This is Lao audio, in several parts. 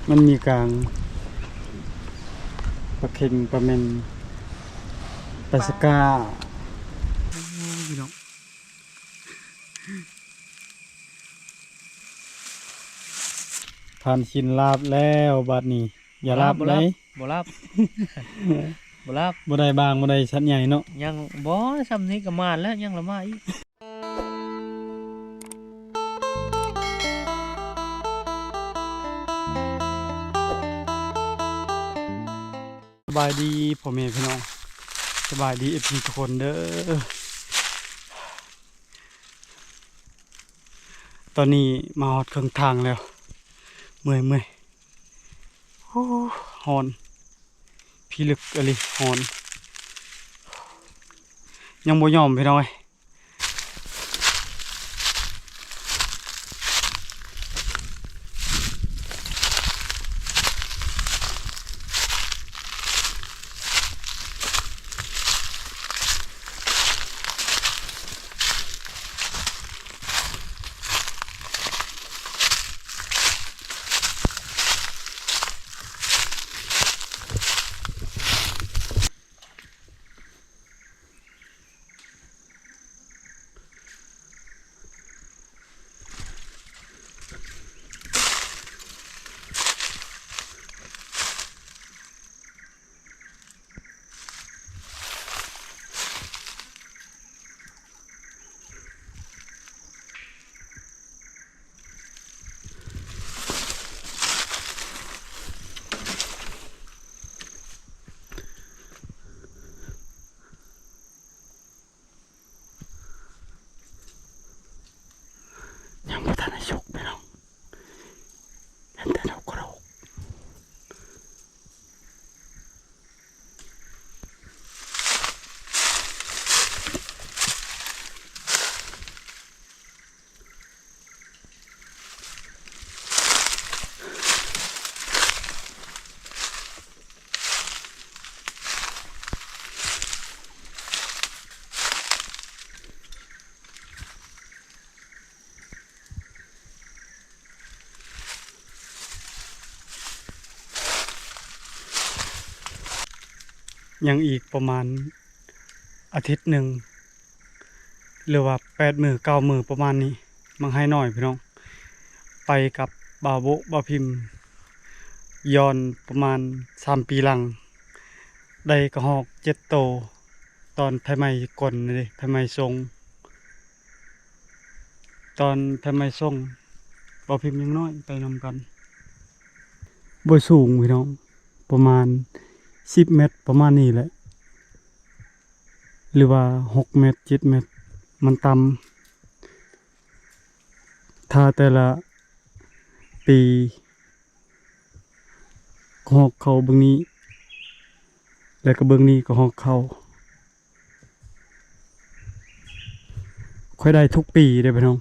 ມັນມີກາງ ປາເຄັງ ປາແມນ ປາສະກ້າ ໂອ້ ພີ່ນ້ອງ ຜ່ານຊີ້ນລາບແລ້ວບາດນີ້. ຢ່າລາບ ບໍ່ລາບ ເດ້ ບໍ່ລາບ ບໍ່ລາບ ບໍ່ໄດ້ບາງ ບໍ່ໄດ້ສັດໃຫຍ່ເນາະ. ຍັງບໍ່ ຊ່ຳນີ້ກໍມານແລ້ວ ຍັງລະມາອີກ. ສະບາຍດີພໍ່ແມ່ພີ່ນ້ອງ ສະບາຍດີ ເອັຟຊີ ທຸກຄົນເດີ້. ຕອນນີ້ມາຮອດເຄິ່ງທາງແລ້ວ ເມື່ອຍໆ. ໂອ້ ຮ້ອນ ພິລຶກອີ່ຫຼີ ຮ້ອນ ຍັງບໍ່ຍອມ ພີ່ນ້ອງເອີຍ. ຍັງບໍ່ທັນໄດ້ສຸກ ພີ່ນ້ອງ ເຫັນແຕ່ດອກກະໂດກ. ຍັງອີກປະມານອາທິດໜຶ່ງ ຫຼືວ່າແປດມື້ ເກົ້າມື້ ປະມານນີ້ ໝາກໄຮນ້ອຍ ພີ່ນ້ອງ. ໄປກັບບ່າວໂບະ ບ່າວພິມ ຍ້ອນປະມານສາມປີຫຼັງ ໄດ້ກະຮອກເຈັດໂຕ ຕອນໄຟໄໝ້ກ່ອນເດ້ ໄຟໄໝ້ຊົງ. ຕອນໄຟໄໝ້ຊົງ ບ່າວພິມຍັງນ້ອຍ ໄປນຳກັນ ບໍ່ສູງ ພີ່ນ້ອງ ປະມານສິບແມັດ ປະມານນີ້ແຫຼະ ຫຼືວ່າຫົກແມັດ ເຈັດແມັດ ມັນຕ່ຳ. ຖ້າແຕ່ລະປີ ກະຮອກເຂົ້າເບື້ອງນີ້ ແລ້ວກະເບື້ອງນີ້ກະຮອກເຂົ້າ. ຂ້ອຍໄດ້ທຸກປີເດ້ ພີ່ນ້ອງ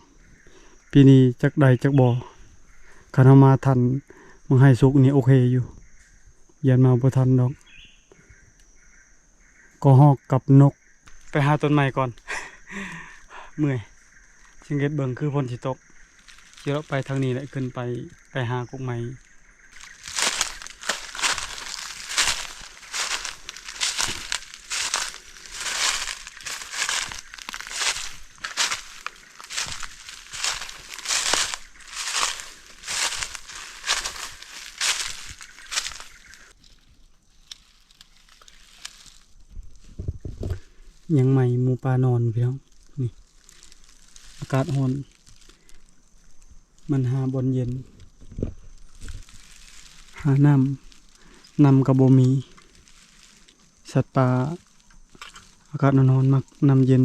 ປີນີ້ຈັກໄດ້ຈັກບໍ່. ຄັນເຮົາມາທັນໝາກໄຮສຸກນີ້ໂອເຄຢູ່ ຢ້ານມາບໍ່ທັນດອກ. ກະຮອກກັບນົກ. ໄປຫາຕົ້ນໄມ້ກ່ອນ ເມື່ອຍ. ສັງເກດເບິ່ງຄືຝົນຊິຕົກ. ຂີ່ລົດໄປທາງນີ້ແຫຼະ ຂຶ້ນໄປ ໄປຫາກົກໄມ້. ຍັງໃໝ່ໝູປ່ານອນ ພີ່ນ້ອງ. ນີ້ ອາກາດຮ້ອນ ມັນຫາບ່ອນເຢັນ ຫານ້ຳ ນ້ຳກະບໍ່ມີ. ສັດປ່າອາກາດຮ້ອນໆ ມັກນ້ຳເຢັນ.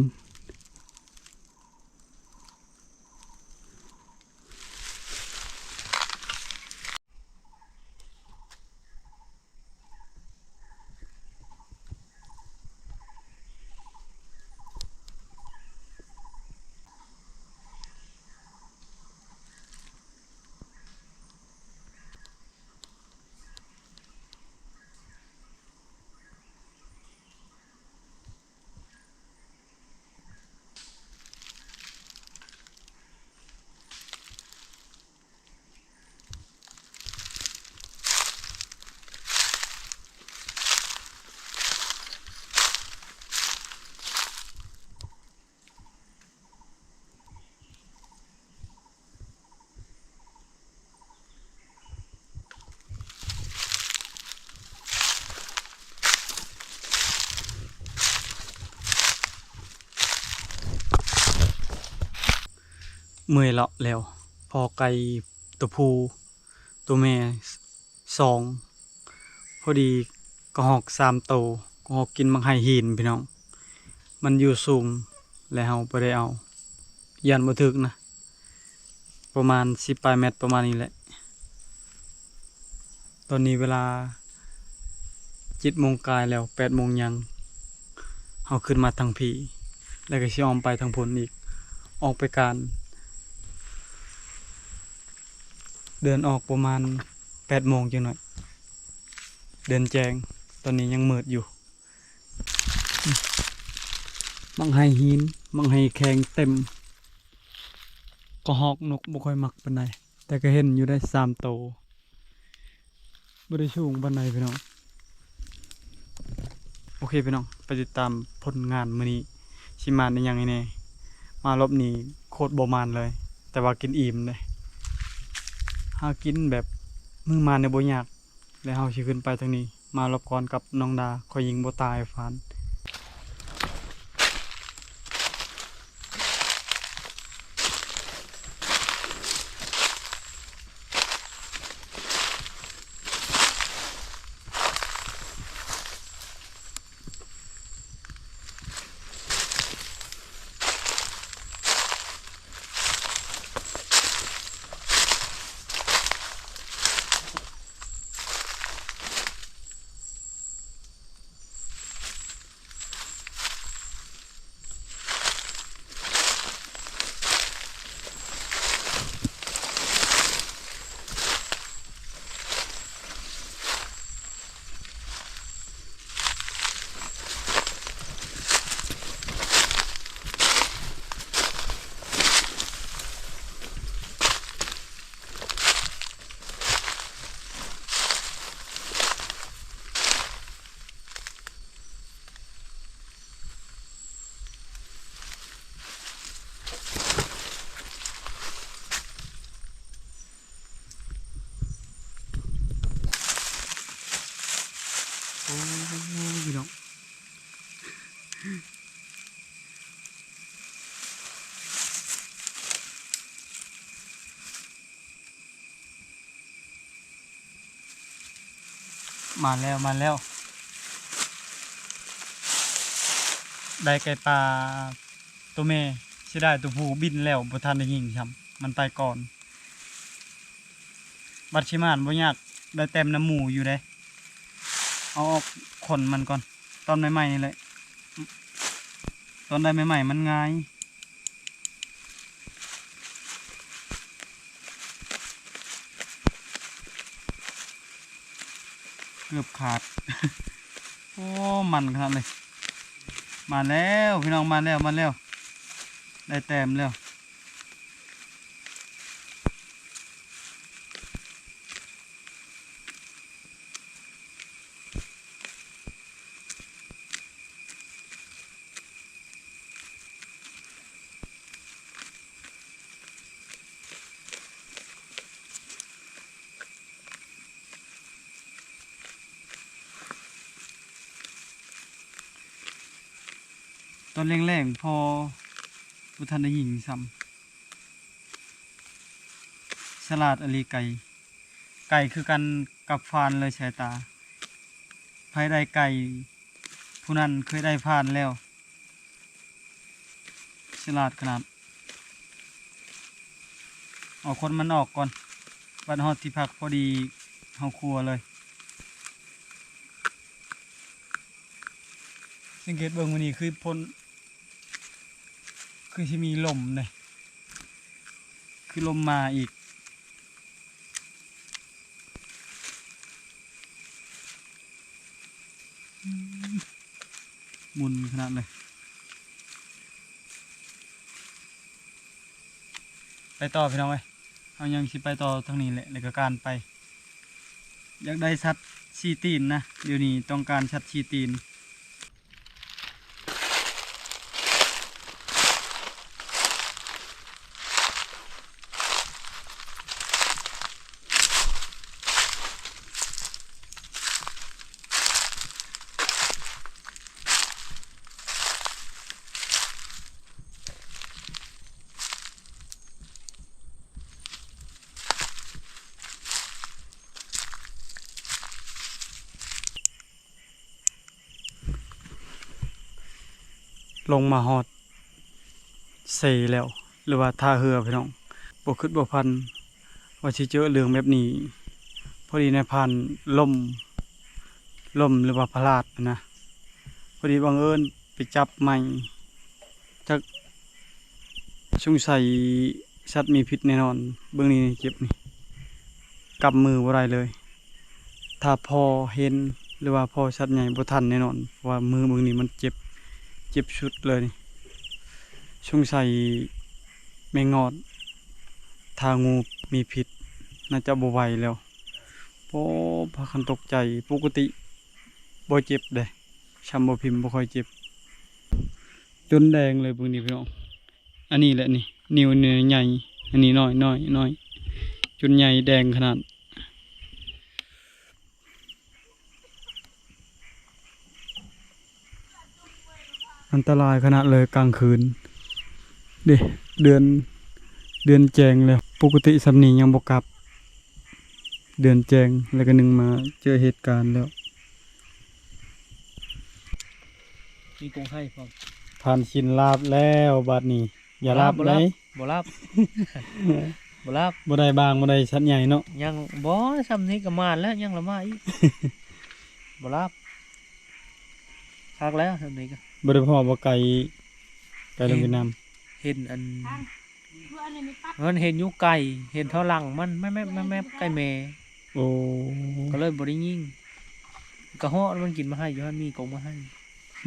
ເມື່ອຍເລາະແລ້ວ ພໍ້ໄກ່ຕົວຜູ້ ຕົວແມ່ສອງ ພໍດີກະຮອກສາມໂຕ. ກະຮອກກິນໝາກໄຮຫີນພີ່ນ້ອງ ມັນຢູ່ສູງ ແລະເຮົາບໍ່ໄດ້ເອົາ ຢ້ານບໍ່ຖືກນະ ປະມານສິບປາຍແມັດ ປະມານນີ້ແຫຼະ. ຕອນນີ້ເວລາເຈັດໂມງກາຍແລ້ວ ແປດໂມງຍັງ ເຮົາຂຶ້ນມາທາງພີ້ ແລ້ວກໍຊິອ້ອມໄປທາງພຸ້ນອີກ ອອກໄປການ ເດີນອອກປະມານແປດໂມງຈັກໜ້ອຍ ເດີນແຈ້ງ ຕອນນີ້ຍັງມືດຢູ່. ໝາກໄຮຫີນ ໝາກໄຮແຂງເຕັມ. ກະຮອກນົກບໍ່ຄ່ອຍມັກປານໃດ ແຕ່ກໍເຫັນຢູ່ໄດ໋ສາມໂຕ ບໍ່ໄດ້ສູງປານໃດພີ່ນ້ອງ. ໂອເຄພີ່ນ້ອງ ໄປຕິດຕາມຜົນງານມື້ນີ້ ຊິມານອີ່ຫຍັງແດ່. ມາລອບນີ້ໂຄດບໍ່ມານເລີຍ ແຕ່ວ່າກິນອີ່ມເດ້ ຫາກິນແບບມື້ມານນີ້ບໍ່ຍາກ. ແລ້ວເຮົາຊິຂຶ້ນໄປທາງນີ້ ມາລອບກ່ອນກັບນ້ອງດາ ຂ້ອຍຍິງບໍ່ຕາຍຟານ. ໂອ້ ພີ່ນ້ອງ ມາແລ້ວ ມາແລ້ວ ໄດ້ໄກ່ປ່າໂຕແມ່ ເສຍດາຍໂຕຜູ້ບິນແລ້ວ ບໍ່ທັນໄດ້ຍິງຊ້ຳ ມັນໄປກ່ອນ. ບັດຊິມານບໍ່ຍາກ ໄດ້ແຕ້ມນຳໝູຢູ່ເດ້. ເອົາອອກຂົນມັນກ່ອນ ຕອນໃໝ່ໆນີ້ແຫຼະ ຕອນໄດ້ໃໝ່ໆມັນງ່າຍ. ເກືອບຂາດ ໂອ້ ມັນຂະໜາດເລີຍ. ມາແລ້ວພີ່ນ້ອງ ມາແລ້ວ ມາແລ້ວ ໄດ້ແຕ້ມແລ້ວ. ຕອນແລງໆ ພໍບໍ່ທັນໄດ້ຍິງຊ້ຳ. ສະຫຼາດອີ່ຫຼີໄກ່ ໄກ່ຄືກັນກັບຟານເລີຍສາຍຕາ ໃຜໄດ້ໄກ່ ຜູ້ນັ້ນເຄີຍໄດ້ຟານແລ້ວ ສະຫຼາດຂະໜາດ. ເອົາຂົນມັນອອກກ່ອນ ບັດຮອດທີ່ພັກພໍດີເຮົາຄົວເລີຍ. ສັງເກດເບິ່ງມື້ນີ້ຄືພົ້ນ ຄືຊິມີລົມເດ້ ຄືລົມມາອີກ. ໝຸ່ນຂະໜາດເລີຍ. ໄປຕໍ່ພີ່ນ້ອງເອີຍ ເຮົາຍັງຊິໄປຕໍ່ທາງນີ້ແຫຼະ ແລ້ວກໍການໄປ. ຢາກໄດ້ສັດສີ່ຕີນນະ ດຽວນີ້ຕ້ອງການສັດສີ່ຕີນ. ລົງມາຮອດເຊແລ້ວ ຫຼືວ່າທ່າເຮືອພີ່ນ້ອງ. ບໍ່ຄິດບໍ່ຝັນວ່າຊິເຈີເລື່ອງແບບນີ້. ພໍດີນາຍພານລົ້ມ, ລົ້ມ ຫຼືວ່າພະລາດນະ. ພໍດີບັງເອີນໄປຈັບໄມ້ ຈັກ ສົງໄສສັດມີພິດແນ່ນອນ. ເບິ່ງນີ້ ເຈັບນີ້ ກຳມືບໍ່ໄດ້ເລີຍ. ຖ້າພໍເຫັນ ຫຼືວ່າພໍສັດໃຫຍ່ບໍ່ທັນແນ່ນອນ ເພາະວ່າມືເບິ່ງນີ້ມັນເຈັບ, ເຈັບສຸດເລີຍນີ້. ສົງໄສແມງງອດ ຖ້າງູມີພິດ ໜ້າຈະບໍ່ໄຫວແລ້ວ. ໂອ້ ພາກັນຕົກໃຈ. ປົກກະຕິບໍ່ເຈັບເດ້, ຊ່ຳບໍ່ພິມບໍ່ຄ່ອຍເຈັບ. ຈົນແດງເລີຍເບິ່ງນີ້ພີ່ນ້ອງ. ອັນນີ້ແຫຼະນີ້ ນິ້ວນີ້ໃຫຍ່ ອັນນີ້ນ້ອຍໆໆ ຈົນໃຫຍ່ແດງຂະໜາດ. ອັນຕະລາຍຂະໜາດເລີຍກາງຄືນເດ້. ເດືອນ ເດືອນແຈ້ງແລ້ວ, ປົກກະຕິຊ່ຳນີ້ຍັງບໍ່ກັບ. ເດືອນແຈ້ງແລ້ວກະໜຶ່ງມາເຈີເຫດການແລ້ວ. ມີກົງໄຫ້ພ້ອມ. ຜ່ານຊິນລາບແລ້ວບາດນີ້. ຢ່າລາບ ບໍ່ລາບ ໄດ໋ ບໍ່ລາບ ບໍ່ລາບ. ບໍ່ໄດ້ບາງ ບໍ່ໄດ້ສັດໃຫຍ່ເນາະ. ຍັງບໍ່ ຊ່ຳນີ້ກະມານແລ້ວ ຍັງລະມາອີກ. ບໍ່ລາບ ຄັກແລ້ວຊ່ຳນີ້ກະ. ບໍ່ໄດ້ພໍ້ບໍ່ໄກ່ ໄກ່ລົງເຫືອນນຳ. ເຫັນອັນ ມັນເຫັນຢູ່ໄກ ເຫັນເທົ່າຫຼັງມັນແມບໆໆ ໄກ່ແມ່. ໂອ້ ກະເລີຍບໍ່ໄດ້ຍິງ. ກະເຫາະມັນກິນໝາກໄຮ່ຢູ່ຫັ້ນ ມີກົງໝາກໄຮ່.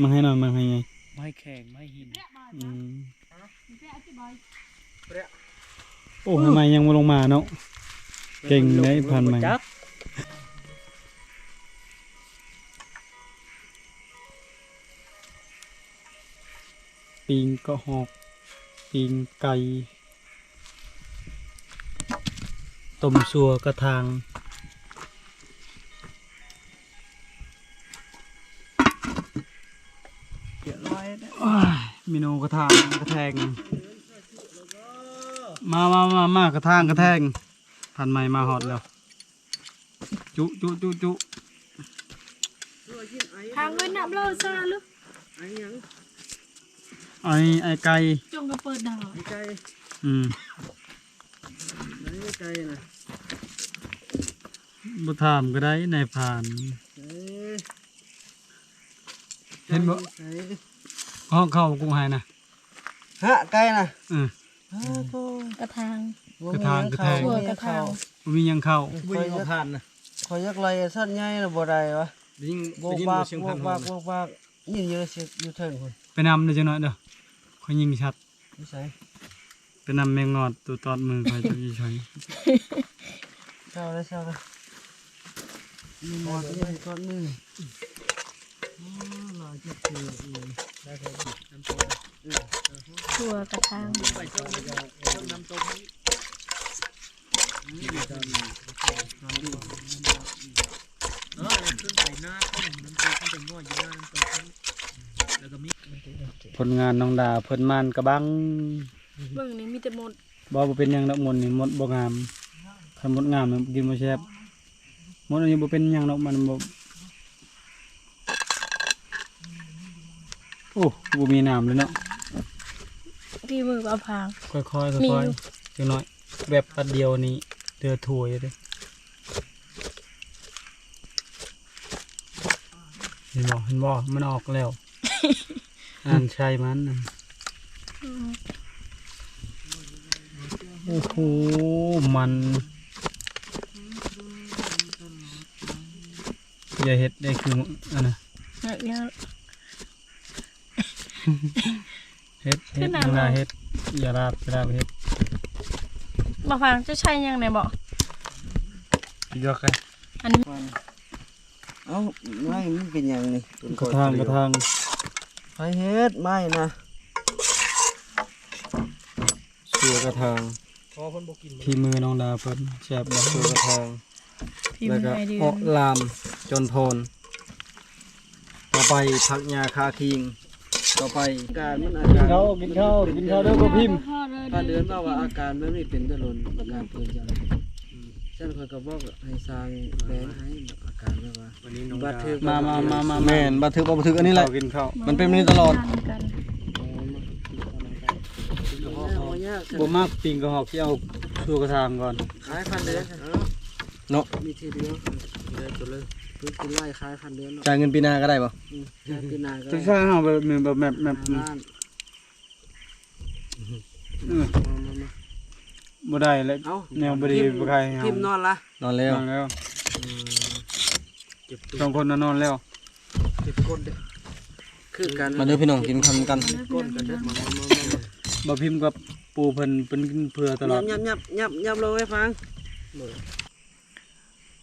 ໝາກໄຮ່ນ້ອຍ ໝາກໄຮ່ໃຫຍ່ ໝາກໄຮ່ແຂງ ໝາກໄຮ່ຫີນ. ອືມ. ໂອ້ ໃໝ່ຍັງບໍ່ລົງມາເນາະ. ເກັ່ງໄດ໋ ຜ່ານໃໝ່. ປີ້ງກະຮອກ ປີ້ງໄກ່ ຕົ້ມຊົ່ວກະທາງ. ໂອ້ຍ ເມນູກະທາງກະແທງ. ມາ ມາ ມາ ມາ ກະທາງກະແທງ. ທ່ານໃໝ່ມາຮອດແລ້ວ. ຈຸ ຈຸ ຈຸ ຈຸ. ທາງເວີຍນາມເລີຊາລຶ. ໄອຫຍັງ? ໄອ ໄອໄກ່. ຈົ່ງກະເປີດດາວ. ໄອໄກ່. ອືມ. ໄອໄກ່ນະ. ບໍ່ຖາມກະໄດ້ນາຍພານ. ເອີ ເຫັນບໍ່? ໄກ່ ຫ້ອງເຂົ້າກຸງໄຮນະ. ຫະ ໄກ່ນະ. ເອີ ກະທາງ ກະທາງກະແທງ. ບໍ່ມີຫຍັງເຂົ້າ ບໍ່ມີຫຍັງເຂົ້າ. ເອີ ບໍ່ມີຫຍັງເຂົ້າ. ຂ້ອຍຢາກໄລ່ສັດໃຫຍ່ລະບໍ່ໄດ້ວະ. ໄດ້ຍິນ ໄດ້ຍິນບໍ່ສຽງຜ່ານຫ້ອງນະ? ຍິນຢູ່ ຢູ່ເທິງພຸ້ນ. ໄປນຳເດີຈັກໜ້ອຍເດີ ຂ້ອຍຍິງສັດ. ຢູ່ໃສ? ໄປນຳແມງງອດໂຕຕອດມືຂ້ອຍ ຈັກຢູ່ໃສ. ເຊົາເລີຍ ເຊົາເລີຍ. ແມງງອດໂຕຕອດມື. ອໍ ຫຼາຍຈັກເທື່ອອີກ. ໄດ້ພໍດີ ນ້ຳຕົ້ມ. ເອີ ຊົ່ວກະທາງ. ໄປເຈົ້ານ້ຳ ເຈົ້ານ້ຳຕົ້ມ. ເອີ ແລ້ວຂຶ້ນໄປໜ້າຂອງນ້ຳຕົກ ມັນຈະງ່ອຍຢູ່ໜ້ານ້ຳຕົກ. ແລ້ວກະມີ ຜົນງານນ້ອງດາເພິ່ນໝານກະບັງ. ເບິ່ງນີ້ມີແຕ່ມົດ. ບໍ່ ບໍ່ເປັນຫຍັງດອກມົດນີ້ ມົດບໍ່ງາມ. ຄັນມົດງາມນີ້ກິນບໍ່ແຊບ. ມົດອັນນີ້ບໍ່ເປັນຫຍັງດອກ ມັນບໍ່. ໂອ້ ບໍ່ມີນ້ຳເລີຍເນາະ. ທີ່ມືບ່າວພາງ ຄ່ອຍໆ ຄ່ອຍໆ ຈັກໜ້ອຍ ແວບປັດດຽວນີ້ເຫຼືອຖ້ວຍເດ້. ເຫັນບໍ່ ເຫັນບໍ່ ມັນອອກແລ້ວ. ອ່ານໃສ່ມັນ. ອືມ. ໂອ້ໂຫ ມັນ ຢ່າເຮັດໄດ້ຄືອັນນະ. ເຮັດ ເຮັດ ເຮັດ ເຮັດ ຢ່າລາບ ຢ່າລາບເຮັດ. ບ່າວພາງ ເຈົ້າໃສ່ຫຍັງແດ່ບໍ່? ຢອກໄປ ອັນ ເອົ້າ ໄມ້ມັນເປັນຫຍັງນີ້? ກະທາງ ກະທາງ. ໃຜເຮັດໄມ້ນະ? ຊົ່ວກະທາງ ພໍ່ເພິ່ນບໍ່ກິນ ຝີມືນ້ອງດາເພິ່ນແຊບບໍ່? ຊົ່ວກະທາງ ແລ້ວກະເອາະລາມຈົນພອນ. ຕໍ່ໄປຜັກຫຍ້າຄາຄີງ. ຕໍ່ໄປ ການມັນ ອາການ ກິນເຂົ້າ ກິນເຂົ້າ ກິນເຂົ້າເດີບໍ່ພິມ. ທ່ານເອີ້ນມາວ່າອາການແບບນີ້ເປັນແຕ່ດົນ ອາການເປັນຈັ່ງໃດ? ອືມ ຊັ້ນຂ້ອຍກະບອກໃຫ້ຊ່າງແປງໃຫ້ອາການແບບວ່າ ບັດຖືກ ມາ ມາ ມາ ມາ ແມ່ນ ບັດຖືກບໍ່ຖືກ ອັນນີ້ແຫຼະ ກິນເຂົ້າ ມັນເປັນແບບນີ້ຕະຫຼອດ. ບໍ່ມັກປີ້ງກະຮອກ ຊິເອົາສູ່ກະຖາງກ່ອນ ຂາຍພັນເດືອນ ເນາະ ມີທີດຽວ ເດືອນຕົວເລີຍ ເພິ່ນກິນໄລ່ຂາຍພັນເດືອນເນາະ ຈ່າຍເງິນປີໜ້າກໍໄດ້ບໍ່? ອືມ ຈ່າຍປີໜ້າກໍໄດ້ ຈັກຊາຍເຮົາແບບ ແບບ ແບບ ແບບ ອືມ ມາ ມາ ມາ ບໍ່ໄດ້ແລ້ວ ເອົ້າ ແນວບໍ່ດີບໍ່ຂາຍໃຫ້ເຮົາ ພິມນອນລະ ນອນແລ້ວ ນອນແລ້ວ ອືມ ເຈັບຕົວ ສອງຄົນນະນອນແລ້ວ ເຈັບກົ້ນເດ້ ຄືກັນ ມາເດີພີ່ນ້ອງ ກິນເຂົ້ານຳກັນ ເຈັບກົ້ນກັນເດີ ມາ ມາ ມາ ມາ ມາ ບ່າວພິມກັບປູ່ເພິ່ນ ເພິ່ນກິນເຜື່ອຕະຫຼອດ ຍັບ ຍັບ ຍັບ ຍັບລົງໃຫ້ຟັງ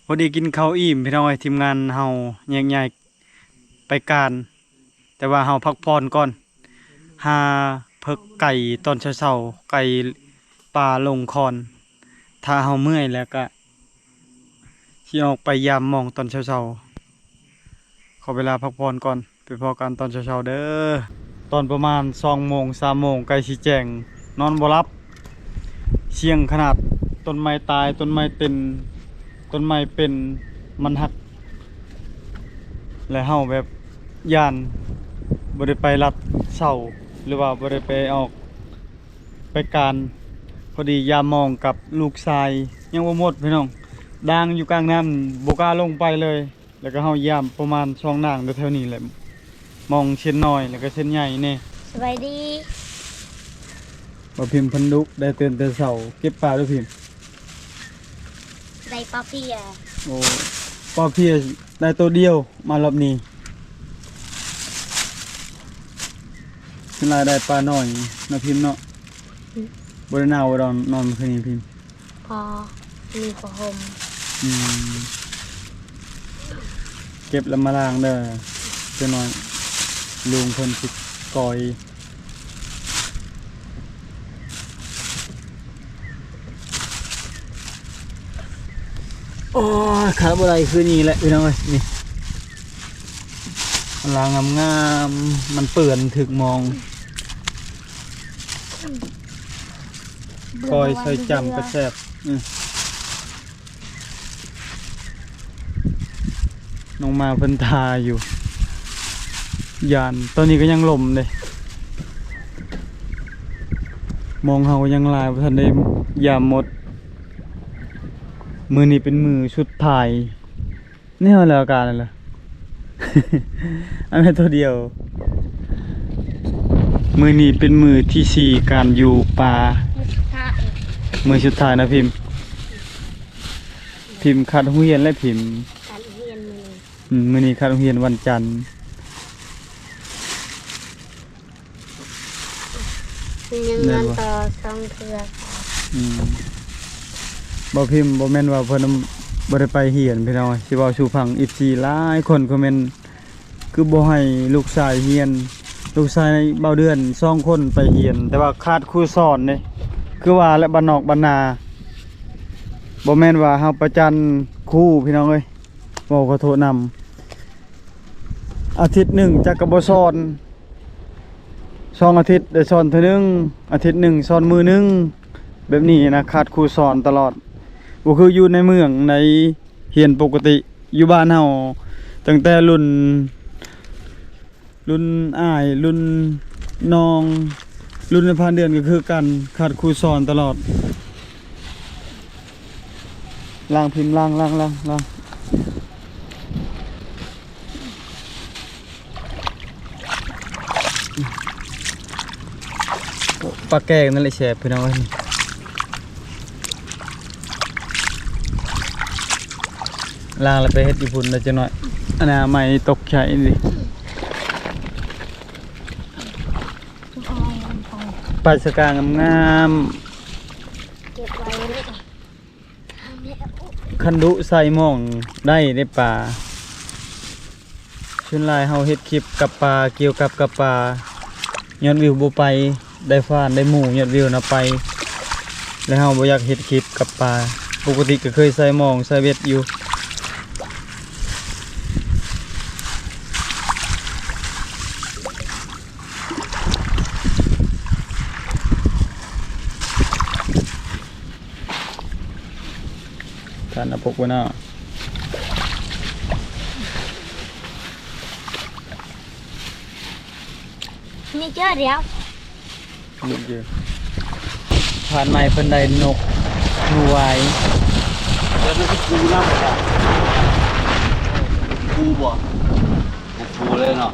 ພໍດີກິນເຂົ້າອີ່ມພີ່ນ້ອງເອີຍ ທີມງານເຮົາແຍກຍ້າຍໄປການ ແຕ່ວ່າເຮົາພັກຜ່ອນກ່ອນ ຫາເພິກໄກ່ຕອນເຊົ້າໆ ໄກ່ປ່າລົງຄອນ ຖ້າເຮົາເມື່ອຍແລ້ວກະ ຊິອອກໄປຢາມມອງຕອນເຊົ້າໆ ຂໍເວລາພັກຜ່ອນກ່ອນ ໄປພໍ້ກັນຕອນເຊົ້າໆເດີ. ຕອນປະມານສອງໂມງ ສາມໂມງ ໃກ້ຊິແຈ້ງ ນອນບໍ່ຫຼັບ ສ່ຽງຂະໜາດ ຕົ້ນໄມ້ຕາຍ ຕົ້ນໄມ້ເຕັນ ຕົ້ນໄມ້ເປັນ ມັນຫັກ ແລະ ເຮົາແບບຢ້ານ ບໍ່ໄດ້ໄປລັດເຊົາ ຫຼືວ່າບໍ່ໄດ້ໄປອອກ ໄປການ ພໍດີຢາມມອງກັບລູກຊາຍ ຍັງບໍ່ໝົດພີ່ນ້ອງ ດ່າງຢູ່ກາງນ້ຳ ບໍ່ກ້າລົງໄປເລີຍ ແລ້ວກໍເຮົາຢາມປະມານສອງນາງແຖວໆນີ້ແຫຼະ ມອງເຊນນ້ອຍ ແລ້ວກໍເຊນໃຫຍ່ແດ່. ສະບາຍດີ ບ່າວພິມເພິ່ນລຸກໄດ້ຕື່ນແຕ່ເຊົ້າ ເກັບປາດູພິມ ໄດ້ປາເພຍ ໂອ້ ປາເພຍໄດ້ໂຕດຽວ ມາລອບນີ້ ສ່ວນຫຼາຍໄດ້ປານ້ອຍເນາະພິມເນາະ ອືມ ບໍ່ໄດ້ໜາວບໍ່ດອນ ນອນຄືນນີ້ພິມ? ພໍ ມີຜ້າຫົ່ມ ອືມ ເກັບແລ້ວມາລ້າງເດີ ຈັກໜ້ອຍລຸງເພິ່ນຊິກ່ອຍ. ໂອ້ຍ ຂາດບໍ່ໄດ້ຄືນີ້ແຫຼະພີ່ນ້ອງເອີຍ ນີ້ ມັນລ້າງງາມໆ ມັນເປື້ອນຖືກມອງ ກ້ອຍໃສ່ຈ້ຳກໍແຊບ ອື. ນ້ອງໝາເພິ່ນທ່າຢູ່ ຢ້ານ ຕອນນີ້ກໍຍັງລົມເດ້ ມອງເຮົາກໍຍັງຫຼາຍ ບໍ່ທັນໄດ້ຢາມໝົດ ມື້ນີ້ເປັນມື້ສຸດທ້າຍ ແນວແລ້ວອາກາດນັ້ນລະ ອັນແມ່ນໂຕດຽວ ມື້ນີ້ເປັນມື້ທີສີ່ການຢູ່ປ່າ ມື້ສຸດທ້າຍ ມື້ສຸດທ້າຍນະພິມ. ພິມຄັດໂຮງຮຽນແລະພິມ ຄັດໂຮງຮຽນມື້ນີ້ ອືມ ມື້ນີ້ຄັດໂຮງຮຽນວັນຈັນ ຍັງນອນຕໍ່ສອງເທື່ອ ອືມ ບໍ່ພິມ ບໍ່ແມ່ນວ່າເພິ່ນບໍ່ໄດ້ໄປຮຽນພີ່ນ້ອງ ຊິເວົ້າສູ່ຟັງ ເອັຟຊີ ຫຼາຍຄົນຄອມເມັນ ຄືບໍ່ໃຫ້ລູກຊາຍຮຽນ ລູກຊາຍບ່າວເດືອນສອງຄົນໄປຮຽນ ແຕ່ວ່າຂາດຄູສອນເດ້ ຄືວ່າແຫຼະ ບ້ານນອກບ້ານນາ ບໍ່ແມ່ນວ່າເຮົາປະຈັນຄູພີ່ນ້ອງເອີຍ ເວົ້າຂໍໂທດນຳ ອາທິດໜຶ່ງຈັກກະບໍ່ສອນ ສອງອາທິດໄດ້ສອນເທື່ອໜຶ່ງ ອາທິດໜຶ່ງສອນມື້ໜຶ່ງ ແບບນີ້ນະ ຂາດຄູສອນຕະຫຼອດ ບໍ່ຄືຢູ່ໃນເມືອງໃດ ຮຽນປົກກະຕິ ຢູ່ບ້ານເຮົາ ຕັ້ງແຕ່ລຸ້ນ ລຸ້ນອ້າຍ ລຸ້ນນ້ອງ ລຸ້ນນະພານເດືອນກໍຄືກັນ ຂາດຄູສອນຕະຫຼອດ ລ້າງພິມ ລ້າງ ລ້າງ ລ້າງ ລ້າງ. ປາແກງນັ້ນແຫຼະແຊບພີ່ນ້ອງເອີຍ ລ້າງແລ້ວໄປເຮັດຢູ່ພຸ້ນໄດ້ຈັກໜ້ອຍ ອະນາໄມຕົກໃສ່ນີ້ ປາສະກາງາມໆ ເກັບໄວ້ ຄັນດຸໃສ່ໝອງໄດ້ເດ້ປາ ສ່ວນຫຼາຍເຮົາເຮັດຄລິບກັບປາ ກ່ຽວກັບກັບປາ ຍອດວິວບໍ່ໄປ ໄດ້ຟານໄດ້ໝູ ຍອດວິວນະໄປ ແລະເຮົາບໍ່ຢາກເຮັດຄລິບກັບປາ ປົກກະຕິກໍເຄີຍໃສ່ໝອງໃສ່ເບັດຢູ່. ທ່ານອາປົກໄວ້ໜ້າ ມີເຈີດຽວ ມີເຈີ ຜ່ານໄມເພິ່ນໄດ້ນົກໜູວາຍ ແລ້ວມັນຄືປູນຳບໍ່ລະ? ປູບໍ່? ບໍ່ປູເລີຍເນາະ.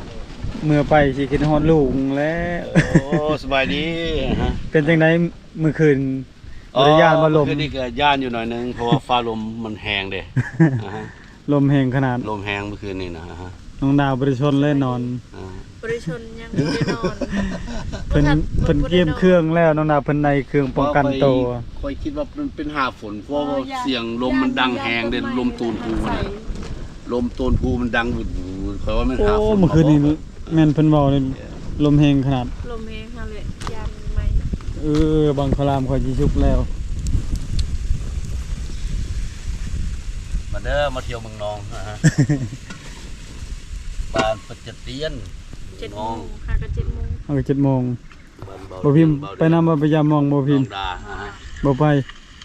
ເມື່ອໄປຊິຄິດຮອດລູກແລ້ວ. ໂອ້ ສະບາຍດີ. ເປັນຈັ່ງໃດມື້ຄືນ? ອໍ ບໍ່ໄດ້ຢ້ານບໍ່ລົມ? ຄືນນີ້ກໍຢ້ານຢູ່ໜ້ອຍໜຶ່ງ ເພາະວ່າຟ້າລົມມັນແຮງເດ້. ອາຮະ ລົມແຮງຂະໜາດ ລົມແຮງມື້ຄືນນີ້ນະ. ອາຮະ ນ້ອງດາວບໍ່ໄດ້ຊົນເລີຍນອນ. ອາ ບໍ່ໄດ້ຊົນ ຍັງບໍ່ໄດ້ນອນ. ເພິ່ນ ບໍ່ທັນ ເພິ່ນກຽມເຄື່ອງແລ້ວ ນ້ອງດາວ ເພິ່ນໄດ້ເຄື່ອງປ້ອງກັນໂຕ. ຂ້ອຍ ຂ້ອຍຄິດວ່າມັນເປັນຫາຝົນ ເພາະວ່າ ເອີ ສຽງລົມມັນດັງແຮງເດ້. ຢານ ຢານຕົ້ນໄມ້ ລົມໂຕນພູມັນ ຢານຕົ້ນໄມ້ໃສ່ ລົມໂຕນພູມັນດັງວຶດວຶດ. ຂ້ອຍວ່າແມ່ນ ໂອ້ ຫາຝົນ ມື້ຄືນນີ້ ແມ່ນເພິ່ນເວົ້ານີ້ ລົມແຮງຂະໜາດ. ລົມແຮງຫັ້ນແຫຼະ ຢ້ານໄໝ້. ເອີ ບັງຄະລາມຂ້ອຍຊິສຸກແລ້ວ. ມາເດີ ມາທ່ຽວເມືອງນອງ. ບ້ານປະຈະຕຽນ ເຈັດໂມງ ຫາກໍເຈັດໂມງ ຫາກໍເຈັດໂມງ. ບໍ່ພິມ ໄປນຳບໍ່? ໄປຢາມມອງບໍ່ພິມ? ບໍ່ໄປ.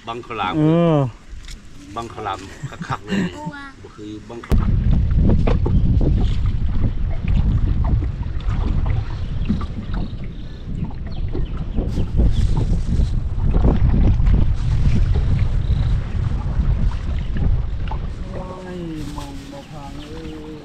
ບັງຄະລາມ ເອີ ບັງຄະລາມຄັກໆເລີຍ. ບໍ່ຄືບັງຄະລາມ. ໂອ້ຍ ມອງບໍ່ພັງເອີຍ.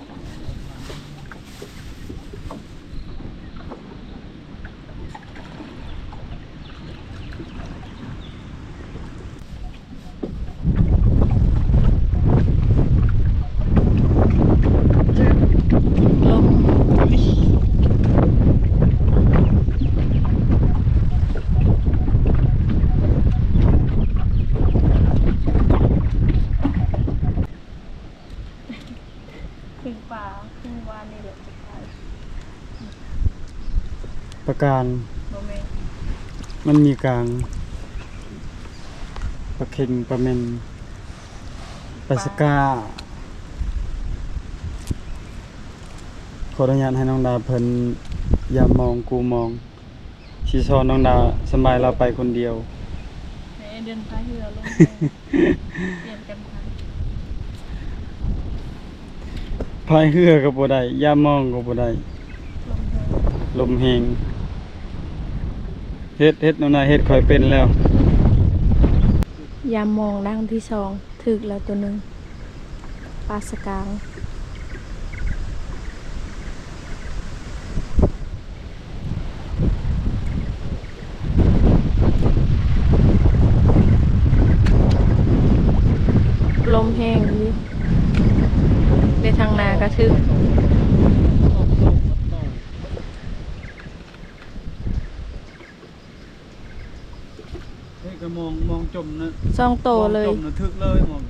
ຄືປາ ຄືວານນີ້ແຫຼະ ປາກາງ. ບໍ່ແມ່ນ ມັນມີກາງ ປາເຄັງ ປາແມ່ນ ປາສະກາ. ຂໍອະນຸຍາດໃຫ້ນ້ອງດາເພິ່ນຢາມມອງກູ່ມອງ. ຊິສອນນ້ອງດາວ ສຳບາຍລາວໄປຄົນດຽວ. ແມ່ເດີນພາຍເຮືອລົງ ປ່ຽນກັນພາຍ. ພາຍເຮືອກໍບໍ່ໄດ້ ຢາມມອງກໍບໍ່ໄດ້ ລົມແຮງ ລົມແຮງ. ເຮັດ ເຮັດ ນ້ອງດາເຮັດ ຂ້ອຍເປັນແລ້ວ. ຢາມມອງຄັ້ງທີສອງ ຖືກແລ້ວໂຕໜຶ່ງ ປາສະກາງ. ລົມແຮງອີ່ຫຼີ ແຕ່ທາງໜ້າກະຖືກ. ເອີ ກະມອງ ມອງຈົມນະ ສອງໂຕເລີຍ ມອງຈົມນະ ຖືກເລີຍມອງ.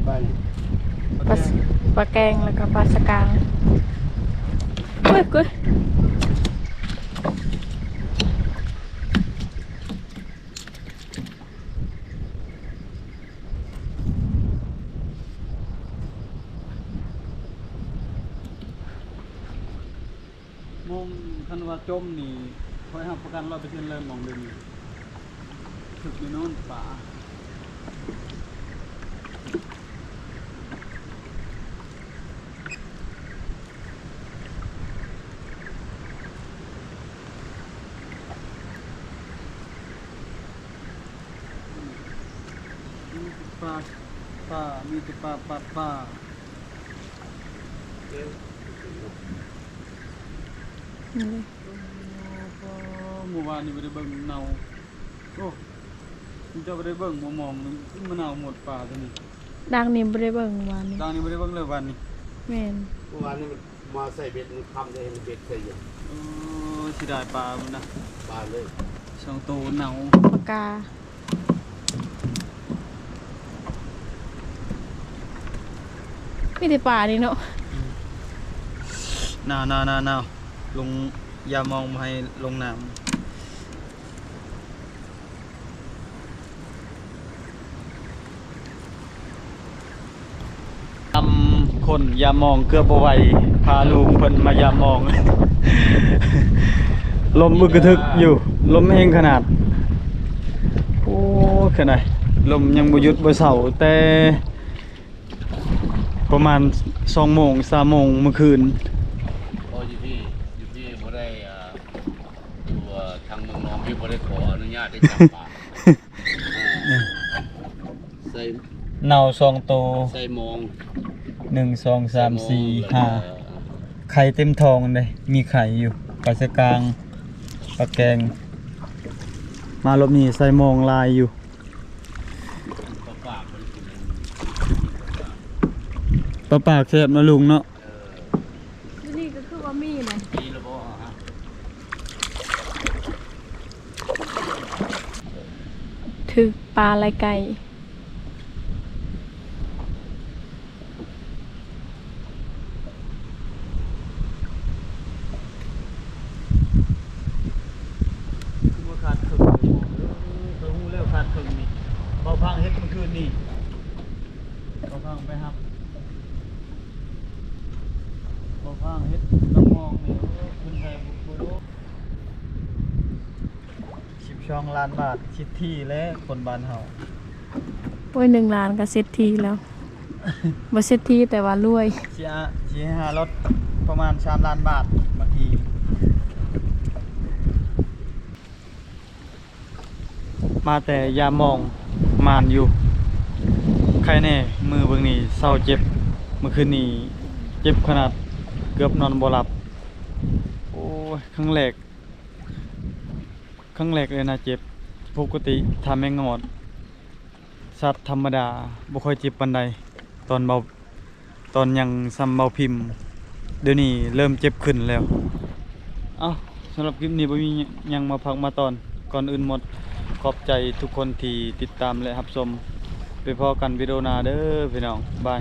ປາ ປາແກງ ແລ້ວກໍປາສະກາງ. ໂອ້ຍ ໂອ້ຍ. ມອງ ຄັນວ່າຈົມນີ້ ຂ້ອຍຮັບປະກັນຮ້ອຍເປີເຊັນເລີຍ ມອງເດີນີ້ ຖືກແນ່ນອນປາ. ມີແຕ່ປາ ປາ ມີແຕ່ປາ ປາ ປາ. ນີ້ເລີຍ ໂອ້ ມື້ວານນີ້ບໍ່ໄດ້ເບິ່ງເນົ່າ. ໂອ້ ເຈົ້າບໍ່ໄດ້ເບິ່ງບໍ່ມອງ ມັນເນົ່າໝົດປາຕົວນີ້. ດັງນີ້ບໍ່ໄດ້ເບິ່ງວານນີ້ ດັງນີ້ບໍ່ໄດ້ເບິ່ງເລີຍວານນີ້. ແມ່ນ ເມື່ອວານນີ້ມັນມາໃສ່ເບັດ ມັນຄ່ຳໄດ້ເຫັນເບັດໃສ່ຢູ່. ໂອ້ ເສຍດາຍປາມັນນະ ປາເລີຍ ສອງໂຕເນົ່າ ປາກາ. ມີແຕ່ປານີ້ເນາະ. ອືມ ໜາວ ໜາວ ໜາວ ໜາວ ລົງຢາມອງ ບໍ່ໃຫ້ລົງນ້ຳ. ນຳຄົນຢາມອງເກືອບບໍ່ໄຫວ ພາລູກເພິ່ນມາຢາມອງ. ລົມອຶກກະທຶກຢູ່ ລົມແຮງຂະໜາດ. ຄືໃດ ລົມຍັງບໍ່ຢຸດບໍ່ເຊົາ ແຕ່ປະມານສອງໂມງ ສາມໂມງມື້ຄືນ. ເພາະຢູ່ພີ້ ຢູ່ພີ້ບໍ່ໄດ້ເອີ ຢູ່ທາງເມືອງນອງພີ້ບໍ່ໄດ້ຂໍອະນຸຍາດໄດ້ຈັບປາ. ເອີ ໃສ່ ເນົ່າສອງໂຕ ໃສ່ມອງ ໜຶ່ງ ສອງ ສາມ ສີ່ ຫ້າ ໄຂ່ເຕັມທ້ອງເດ້ ມີໄຂ່ຢູ່ ປາສະກາງ ປາແກງ. ມາລອບນີ້ໃສ່ມອງຫຼາຍຢູ່ ປາປາກແຊບເນາະລຸງເນາະ. ຢູ່ນີ້ກໍຄືວ່າມີນະ ຖືກປາໄລ່ໄກ່. ຄືວ່າຂາດເຄິ່ງ ເອີ ຂ້ອຍຮູ້ແລ້ວຂາດເຄິ່ງນີ້ ເບົາພັງເຮັດມື້ຄືນນີ້ ເບົາພັງໄປຮັບ ເບົາພັງເຮັດນ້ຳມອງນີ້ ໂອ້ ເພິ່ນໃສ່ບຸດ. ສິບສອງລ້ານບາດ ເສດຖີແຫຼະຄົນບ້ານເຮົາ. ໂອ້ຍ ໜຶ່ງລ້ານກໍເສດຖີແລ້ວ ບໍ່ເສດຖີແຕ່ວ່າລວຍ. ຊິ ຊິຫາລົດປະມານສາມລ້ານບາດ ບາງທີ. ມາແຕ່ຢາມມອງ ໝານຢູ່ ໄຄແນ່. ມື້ເບິ່ງນີ້ເຊົາເຈັບ ມື້ຄືນນີ້ເຈັບຂະໜາດເກືອບນອນບໍ່ຫຼັບ. ໂອ້ຍ ຄັ້ງແລກ ຄັ້ງແລກເລີຍນະເຈັບ. ປົກກະຕິຖ້າແມງງອດ ສັດທຳມະດາບໍ່ຄ່ອຍເຈັບປານໃດ ຕອນເບົາ ຕອນຍັງສ່ຳເບົາພິມ ດຽວນີ້ເລີ່ມເຈັບຂຶ້ນແລ້ວ. ເອົ້າ ສຳລັບຄລິບນີ້ບໍ່ມີຫຍັງມາພັກມາຕອນ. ກ່ອນອື່ນໝົດ ຂອບໃຈທຸກຄົນທີ່ຕິດຕາມ ແລະ ຮັບຊົມ. ໄປພໍ້ກັນວິດີໂອໜ້າເດີພີ່ນ້ອງ. ບາຍ.